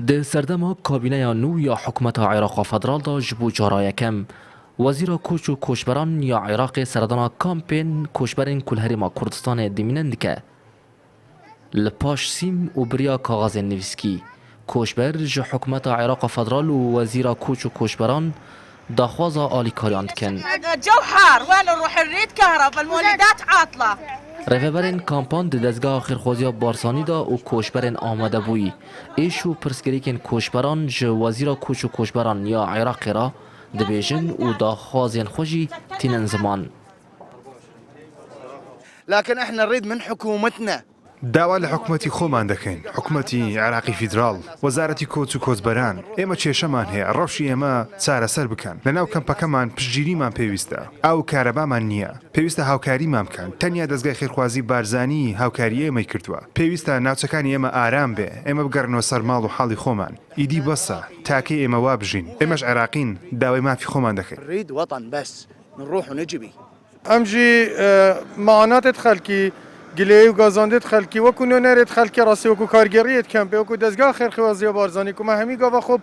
Di serdema kabîneya nû ya Hikûmeta Iraqa Federal de ji bo cara yekem Wezîra Koç û Koçberan ya Iraqê seredana kampên koçberên ku li Herêma Kurdistanê dimînin dike. Li paş sîm û biriya kaxezên nivîskî, koçber ji Hikûmeta Iraqa Federal û Wezîra Koç û Koçberan daxwaza alîkariyan dikin. Rêveberên kampan di dezgeha Xêrxwaziya Barzanî de û koçberên amadebûyî, êş û pirsgirêkên koçberan ji Wezîra Koç û Koçberan ya Iraqê re dibêjin û daxwazên xwe jî tînin ziman. لكن احنا نريد من حكومتنا. داوا لە حکومەتی خۆمان دەکەین، حکومەتی عێراقی فیدراڵ، وەزارەتی کۆچ و کۆچبەران، ئێمە کێشەمان هەیە، ڕەوشی ئێمە چارەسەر بکەن، لەناو کەمپەکەمان پشتگیریمان پێویستە، ئاو و کارەبامان نییە، پێویستە هاوکاریمان بکەن، تەنیا دەزگای خێرخوازی بارزانی هاوکاری ئێمەی کردووە، پێویستە ناوچەکانی ئێمە ئارام بێ، ئێمە بگەڕێنەوە سەر ماڵ و حاڵی خۆمان، ئیدی بەسە، تاکەی ئێمە وا بژین، ئێمەش عێراقین، داوای مافی خۆمان دەکەین. نريد وطن بس نروح ونجي بيه. ئەم ژی مەعاناتێت خەلکی، گلەیی و گازاندێت خەلکی، وەکو نۆنەرێت خەلکی ڕاستی وەکو کارگێڕیێت کەمپێ وەکو دەزگا خێرخوازیە بارزانی کو مە هەمی گاڤە خۆب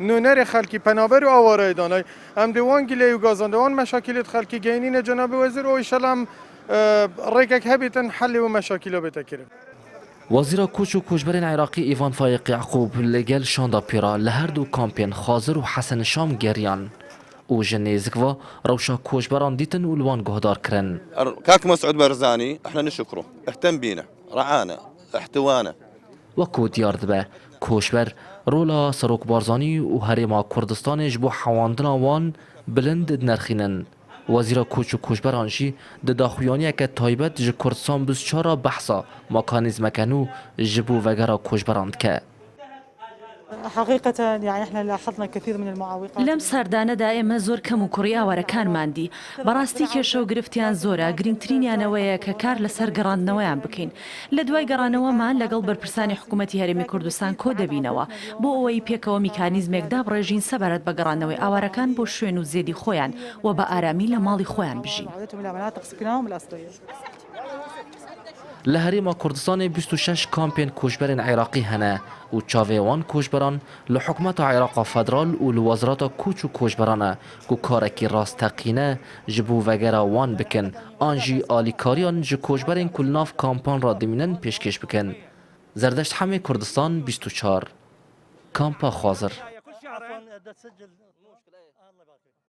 نۆنەرێ خەلکی پەنابەر و ئاوارای دانای ئەم دێ وان گلەیی و گازاندە وان مەشاکیلێت خەلکی گەینینە جەنابێ وەزیر و ئیشەلا ئەم ڕێکەک هەبێتن حەلێ و مەشاکیلە بێتە کرن. وەزیرا کۆچ و کۆچبەرێن عێراقی ئیڤان فایق یەعقوب لە گەل شاندا پێرا لە هەردوو کامپێن خازر و حەسەن شام گەریان و ji nêzik ve rewşa koçberan dîtin û li wan guhdar kirin. کاک مسعود برزانی احنا نشكره اهتم بينا رعانا احتوانا. Wek diyar dibe, koçber rola Serok Barzanî û Herêma Kurdistanê ji bo hewandina wan bilind dinirxînin. Wezîra Koç û Koçberan jî di daxuyaniyeke taybet ji Kurdistan 24 re behsa mekanîzmeke nû ji bo vegera koçberan dike. لەم سەردانەدا ئێمە زۆر کەموکوڕی ئاوارەکانمان دی. بەڕاستی کێشە و گرفتیان زۆرە، گرنگترینیان ئەوەیە کە کار لەسەر گەڕاندنەوەیان بکەین. لە دوای گەڕانەوەمان لەگەڵ بەرپرسانی حکوومەتی هەرێمی کوردستان کۆدەبینەوە بۆ ئەوەی پێکەوە میکانیزمێک دابڕێژین سەبارەت بە گەڕاندنەوەی ئاوارەکان بۆ شوێن و زێدی خۆیان و بە ئارامی لە ماڵی خۆیان بژین. Li Herêma Kurdistanê 26 kampên koçberên Iraqî hene û çavê wan koçberan li Hikûmeta Iraqa Federal û li Wezareta Koç û Koçberan e ku karekî rasteqîne ji bo vegera wan bikin an jî alîkariyan ji koçberên ku li nav kampan re dimînin pêşkêş bikin. Zerdeşt Hemê Kurdistan 24 Kampa Xwazir.